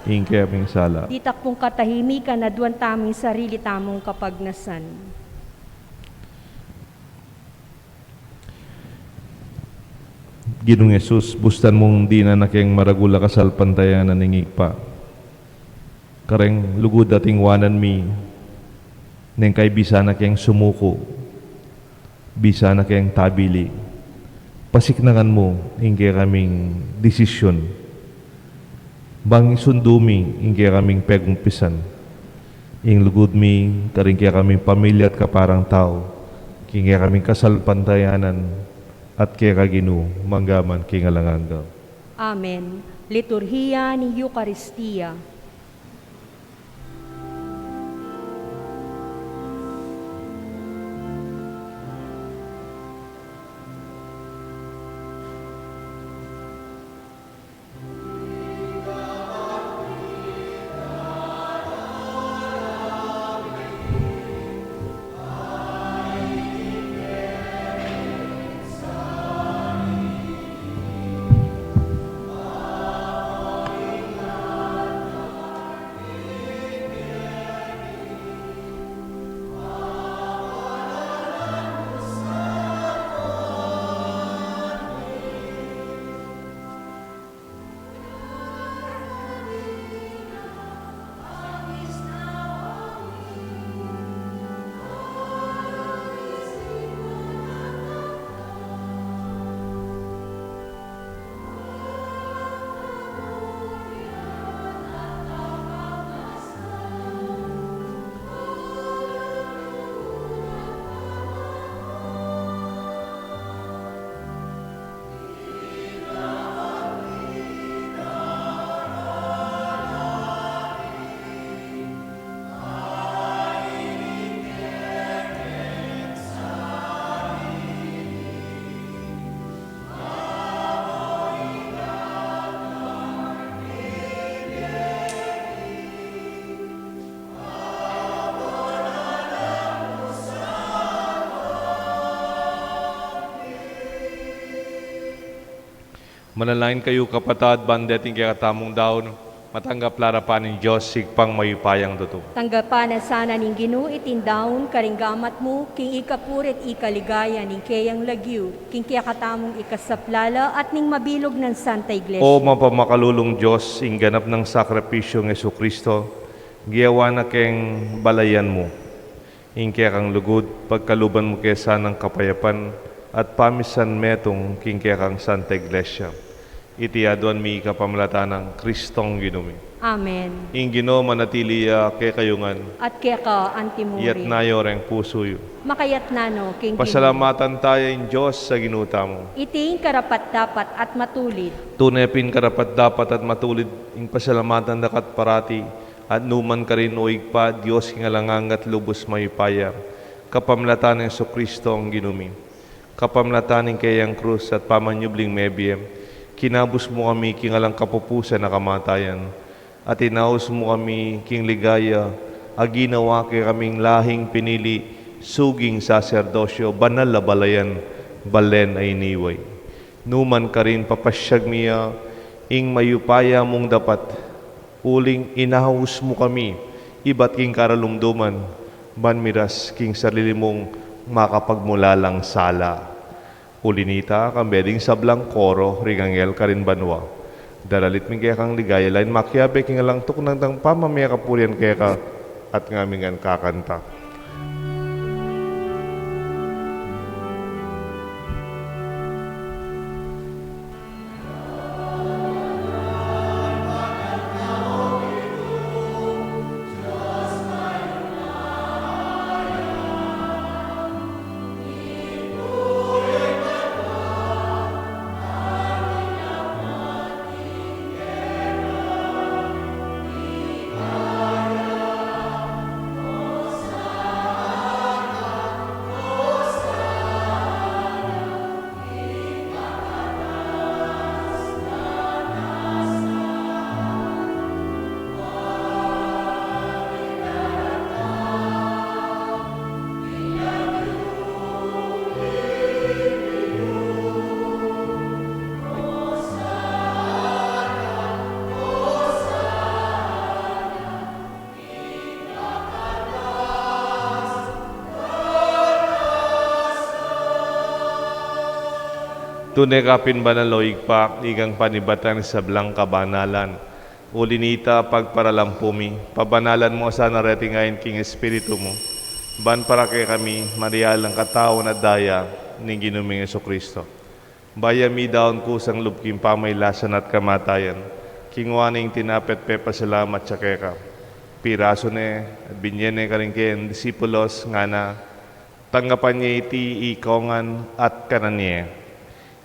ing kekaming sala. Ditak pung katahimikan, aduan tamu ing sarili tamung kapagnasan. Ginung Jesus, bustan mung dinan na keng maragul a kasalpantayanan ning Ibpa. Kareng lugud ating wanan mi, neng kay bisa na keng sumuku, bisa na keng tabili, pasiknangan mu ing kekaming desisyun. Bang isundu mi ing kekaming pegumpisan, ing lugud mi, karing kekaming pamilya at kaparang tau, king kekaming kasalpantayanan, at keka Ginu, mangga man king alang angga. Amen. Liturhiya ning Eukaristia. Manalangin kayu, kapatad, ban deting kekatamung daun, matanggap la arapan ning Dios, Ibpang mayupayang tutu. Tanggapan na sana ning Ginu iting daun karing gamat mu, king ikapuri't ikaligaya ning keyang lagyu, king kekatamung ikasaplala at ning mabilug nang Santa Iglesia. O mapamakalulung Dios, ing ganap nang sakripisyung Jesucristo, gewa na keng balayan mu. Ing kekang lugud, pagkaluban mu ke sanang kapayapan at pamisan metung king kekang Santa Iglesia. Iti aduan mi kapamilatan nang Kristong Ginu mi. Amen. Ing Ginu manatili ya kekayu ngan. At keka antimurin. Iyatas yu reng pusu yu. Makayatas no king Ginu. Pasalamatan taya ing Dios a Ginu tamu. Iti ing karapat-dapat at matulid. Tune pin karapat-dapat at matulid ing pasalamatan da ka parati, at nu man karin, o Ibpa, Dios king alang angga at lubus mayupaya, kapamilatan nang Jesucristo a Ginu mi. Kapamilatan ning keyang krus at pamanyubling mebie, kinabus mu kami king alang kapupusan a kamatayan, at inaus mu kami king ligaya a ginawa kekaming lahing pinili, suging saserdosyo, banal a balayan, balen a iniway. Nu man karin, papasyag mi ya ing mayupaya mung dapat, uling inaus mu kami ibat king karalumduman, ban miras king sarili mung makapagmulalang sala. Uli nita, kambe ding sablang koro ring anghel karin banua, daralit mi kekang ligaya, lain makiabe king alang tuknang dang pamamie kapurian keka, at ngaming ngan kakanta. Tune ka pin banal, o Ibpa, ikang panibatan ning sablang kabanalan. Uli na nita, pagparalampu mi, pabanalan mu sana reting ain king Espiritu mu, ban para kekami marial ang katawan at daya ning Ginu ming Jesucristo. Bayu mi daun kusang lub king pamailasan at kamatayan, kinua ne ing tinape at pepasalamat ya keka, pirasu ne at binye ne karing kayang disipulos, ngana: Tanggapan ye iti ikongan at kanan ye.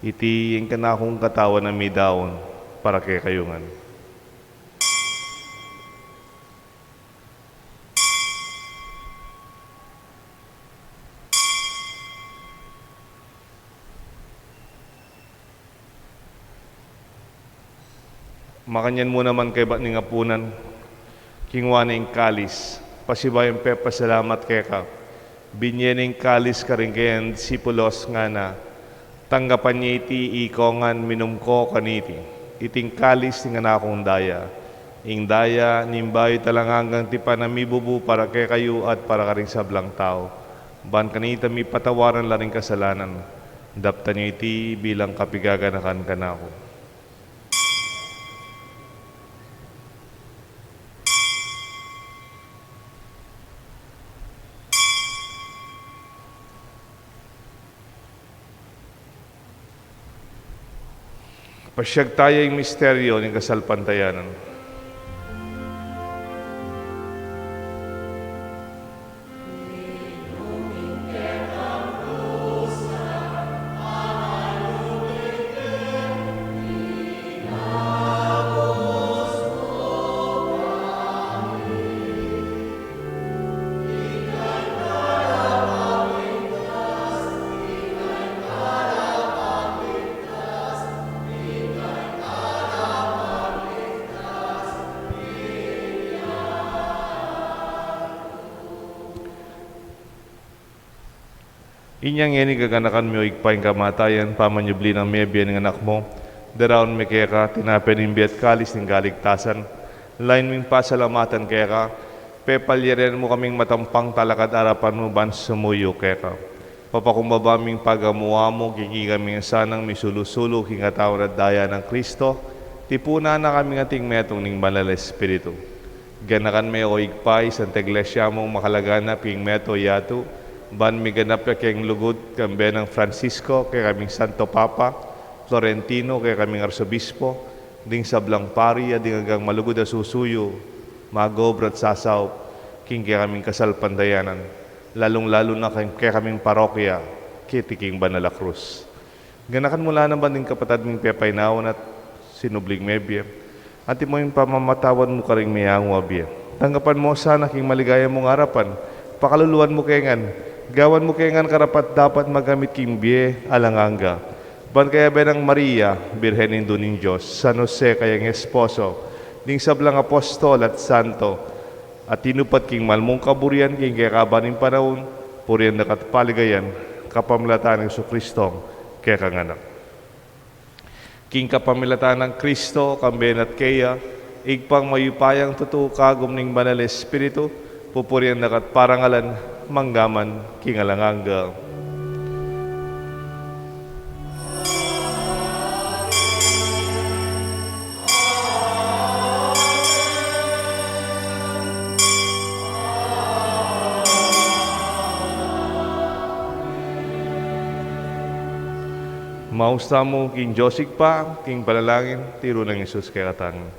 Iti ing kanakung katawan a midaun para kekayu ngan. Makanyan mu naman kaybat ning apunan, kinua ne ing kalis, pasibayu yang pepasalamat keka, binye ne ing kalis karing kayang disipulos, ngana: Tanggapan ye iti ikongan, minum ko kaniti. Iti ing kalis ning kanakung daya, ing daya ning bayu at alang anggang tipan a mibubu para kekayu at para karing sablang tau, ban kanita mipatawaran la ring kasalanan. Daptan ye iti bilang kapigaganakan kanaku. Pasiag taya ing misteryu ning kasalpantayanan. Inya ngeni gaganakan mi, o Ibpa, ing kamatayan pamanyubli nang mebie ning Anak mu, daraun mi keka tinape ning bie at kalis ning kaligtasan. Lalu ming pasalamatan keka, pepalyarian mu kaming matampang talakad king arapan mu ban sumuyu keka. Papakumbaba ming pagamu-amu king ikaming sanang misulu-sulu king katawan at daya nang Kristo, tipunan na kaming ating metung ning Banal a Espiritu. Ganakan me, o Ibpa, ing Santa Iglesia mung makalaganap king metung yatu, ban miganap ya king lugud, kambe nang Francisco, kekaming Santo Papa, Florentino, kekaming Arsobispo, ding sablang pari, at ding anggang malugud a susuyu, mag-obra at sasaup king kekaming kasalpantayanan, lalung-lalu na king kekaming parokya keti king Banal a Krus. Ganakan mu la naman ding kapatad ming pepainawan at sinubling mebie. Antimo ing pamamatawad mu karing meangu a bie, tanggapan mu sana king maligaya mung arapan, pakaluluan mu ke ngan, gawan mu ke ngan karapat-dapat magkamit king bie alang angga, ban kayabe nang Maria, Birhen Indu ning Dios, San Jose kayang esposo, ding sablang apostol at santo, a tinupad king mal mung kaburian king kekaban ning panaun, purian da ka at paligayan, kapamilatan nang Jesucristong kekang Anak. King kapamilatan nang Kristo, kambe na at keya, Ibpang mayupayang tutu, kagum ning Banal a Espiritu, pupurian da ka at parangalan, mangga man king alang angga. Maus tamu king Dios Ibpa, king panalangin, tiru nang Jesus kekatang.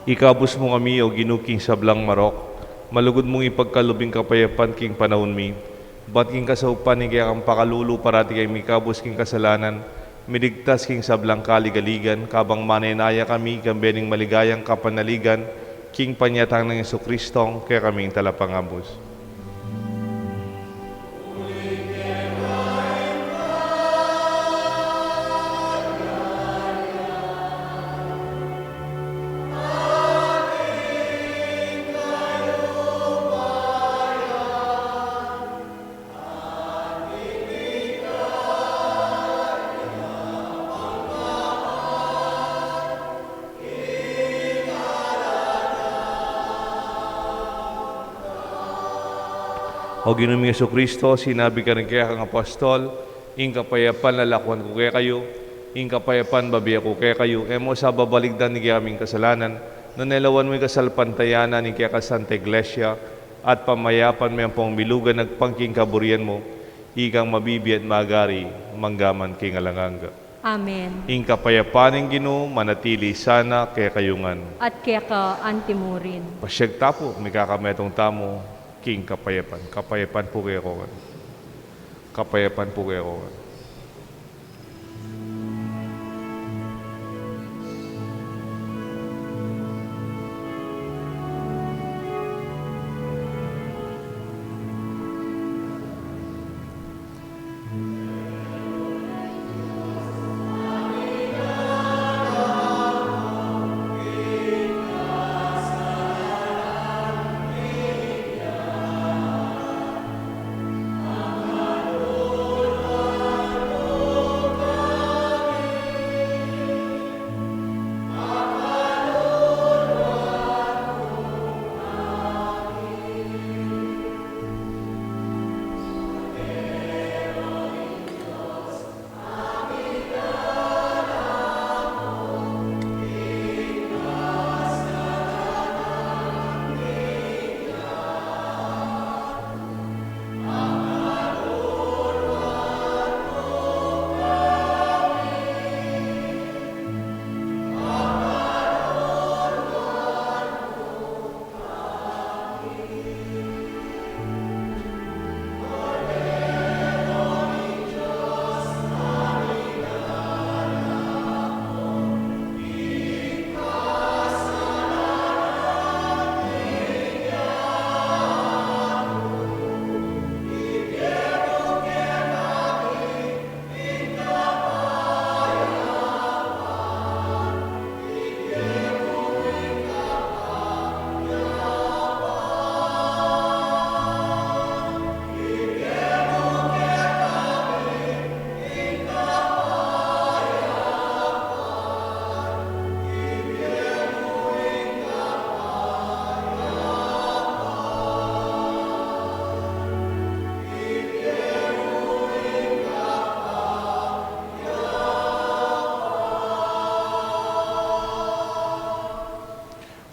Ikabus mu kami, O Ginu, king sablang marok, malugud mung ipagkalub ing kapayapan king panaun mi, bat king kasaupan ning kekang pakalulu parati keng mikabus king kasalanan, miligtas king sablang kaligaligan, kabang manenaya kami king bie ning maligayang kapanaligan, king panyatang nang Jesucristo, kekaming Talapangabus. O Ginu ming Jesucristo, sinabi mu karing kekang apostol, ing kapayapan lalakuan ku kekayu, ing kapayapan bibie ku kekayu, e mu sa babalikdan ding kekaming kasalanan, nune lawan mu ing kasalpantayanan ning kekang Santa Iglesia, at pamayapan me ampong milugan agpang king kaburian mu, ikang mabibie at magari, mangga man king alang angga. Amen. Ing kapayapan ning Ginu manatili sana kekayu ngan. At keka antimurin. Pasiag ta pu, mikakametung tamu king kapayapan. Kapayapan pu kekayu ngan. Kapayapan pu kekayu ngan.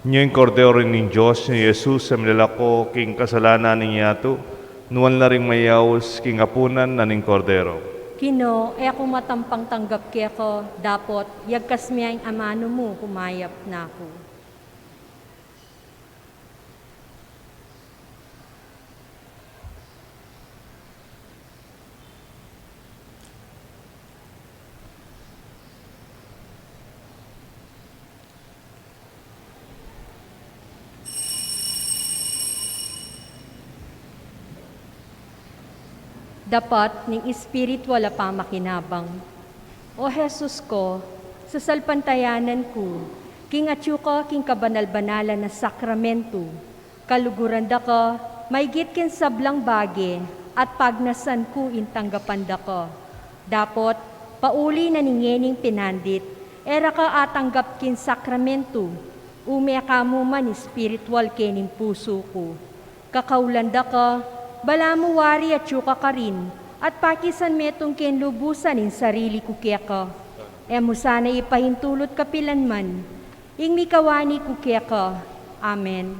Ini ing Kordero ning Dios, ini i Jesus a milalako king kasalanan ning yatu. Nuan la ring mayaus king apunan na ning Kordero. Ginu, e ku matampang tanggap keka, dapot yagkas me ing amanu mu, humayap na ku. Dapat ning espiritual a pamakinabang. O Jesus ku, sasalpantayanan ku king atyu ka king kabanal-banalan a sakramentu. Kaluguran da ka maigit king sablang bage at pagnasan ku ing tanggapan da ka. Dapot, pauli na ning ngening pinandit, e ra ka atanggap king sakramentu, ume ka mu man espiritual kening pusu ku. Kakaulan da ka, balamu wari atyu ka karin, at pakisan metung king lubusan ing sarili ku keka. E mu sana ipahintulut kapilan man ing mikawani ku keka. Amen.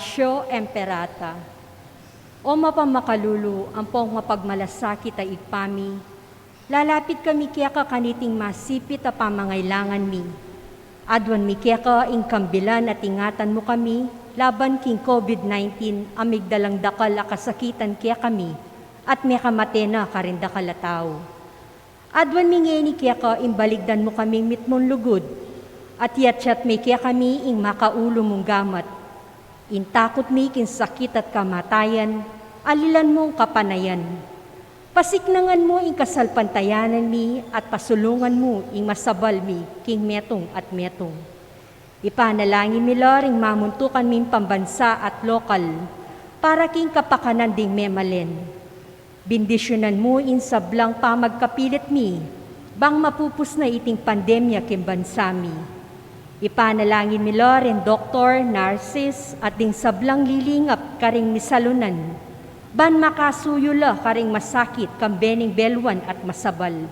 Sio Imperata. O mapamakalulu ampong mapagmalasakit a Ibpa mi, lalapit kami keka kaniting masipit a pamangailangan mi. Aduan mi keka ing kambilan at ingatan mu kami laban king COVID nineteen a migdalang dakal a kasakitan kekami at mekamate na karing dakal a tau. Aduan mi ngeni keka ing baligdan mu kaming mitmung lugud, at iyatyat me kekami ing makaulu mung gamat. Ing takut mi king sakit at kamatayan, alilan mung kapanayan. Pasiknangan mu ing kasalpantayanan mi at pasulungan mu ing masabal mi king metung at metung. Ipanalangin mi la ring mamuntukan ming pambansa at lokal para king kapakanan ding memalen. Bindisyunan mu ing sablang pamagkapilit mi bang mapupus na iting pandemya king bansa mi. Ipanalangin mi la ring doktor, nurses, at ding sablang lilingap karing misalunan ban makasuyu la karing masakit kambe ning beluan at masabal.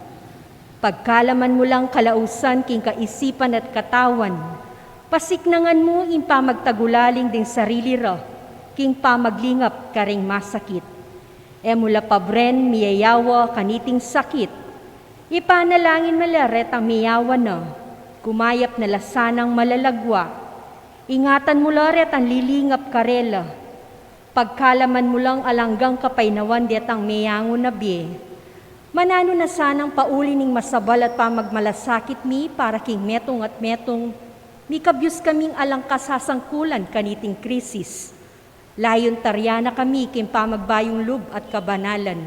Pagkalaman mu lang kalausan king kaisipan at katawan, pasiknangan mu ing pamagtagulaling ding sarili ra king pamaglingap karing masakit. E mu la pabren miyayawa kaniting sakit. Ipanalangin mu la retang miyawa na, kumayap na la sanang malalagwa. Ingatan mu la retang lilingap karela. Pagkalaman mu lang alang anggang kapaynawan detang meyangu na bie. Mananu na sanang pauli ning masabal at pamagmalasakit mi para king metung at metung, mikabyus kaming alang kasasangkulan kaniting krisis. Layun taryan na kami king pamagbayung lub at kabanalan.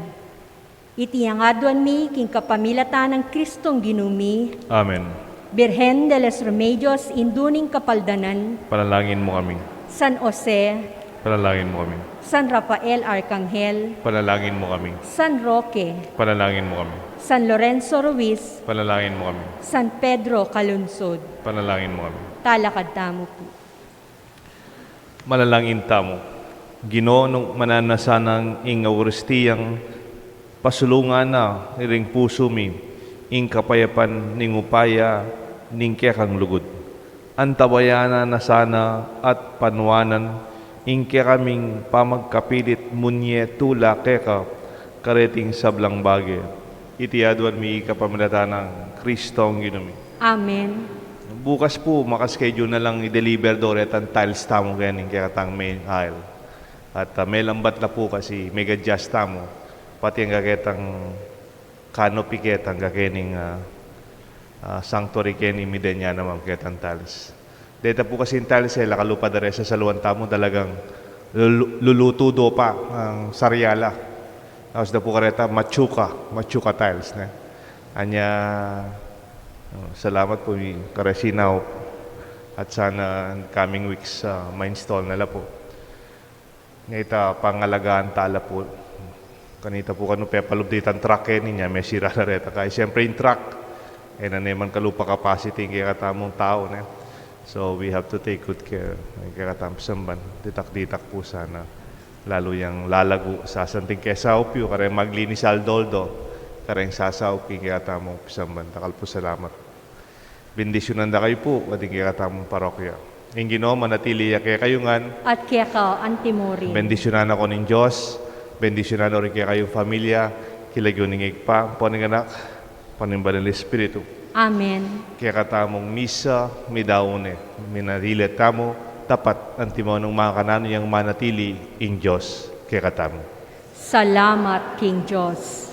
Iti ing aduan mi king kapamilatan nang Kristong Ginu mi. Amen. Birhen de los Remedios, Indu ning Kapaldanan. Panalangin mu kami. San Jose. Panalangin mu kami. San Rafael Arkanghel. Panalangin mu kami. San Roque. Panalangin mu kami. San Lorenzo Ruiz. Panalangin mu kami. San Pedro Calungsod. Panalangin mu kami. Talakad tamu pu. Manalangin tamu. Ginu, nung mananu na sanang ing Eukaristiyang pasulungan na ring pusu mi ing kapayapan ning upaya ning kekang lugud, antabayanan na sana at panuanan ing kekaming pamagkapilit munye tula keka kareting sablang bage. Iti aduan mi kapamilatan nang Kristong Ginu mi. Amen. Bukas pu, maka-schedule na lang i-deliver do retang tiles tamu keni kekatang main aisle. At, ah, melambat na pu kasi mega-adjust tamu. Pati ing kaketang canopy ketang kakening, ah, ah, sanctuary keni, midan ya naman ketang tiles. Deta pu kasing tiles, e la kalupa da reta sa saluan tamu, talagang lulu-, lulutu do pa ing sariala. Tapos da pu kareta machuca, machuca tiles, ne? Anya, oh, salamat pu, mi karesin na pu. At sana coming weeks, ah, ma-install na la pu. Ngeta pangalagaan ta la pu. Kanita pu kanu pepalub ditang truck keni, nya mesira na reta. Kaya siyempre ing truck, e na ne man kalupa capacity ing kekatamung tau, ne? So we have to take good care ing kekatamung pisamban. Ditak-ditak pu sana lalu yang lalagu. Sasanting kesaup yu, kareng maglinis aldoldo, kareng sasaup ing kekatamung pisamban. Dakal pu salamat. Bendisyunan da kayu pu, kating kekatamung parokya. Ing Ginu manatili ya kekayu ngan. At keka antimurin. Bendisyunan na ko ning Dios, bendisyunan na rin kekayung familia, king lagyu ning Ibpa, ampo ning Anak, ampo ning Banal Espiritu. Amen. Kekatamung misa, midaun ne, minatili tamu, tapat, antimonung makananu yang manatili ing Dios kekatamu. Salamat king Dios.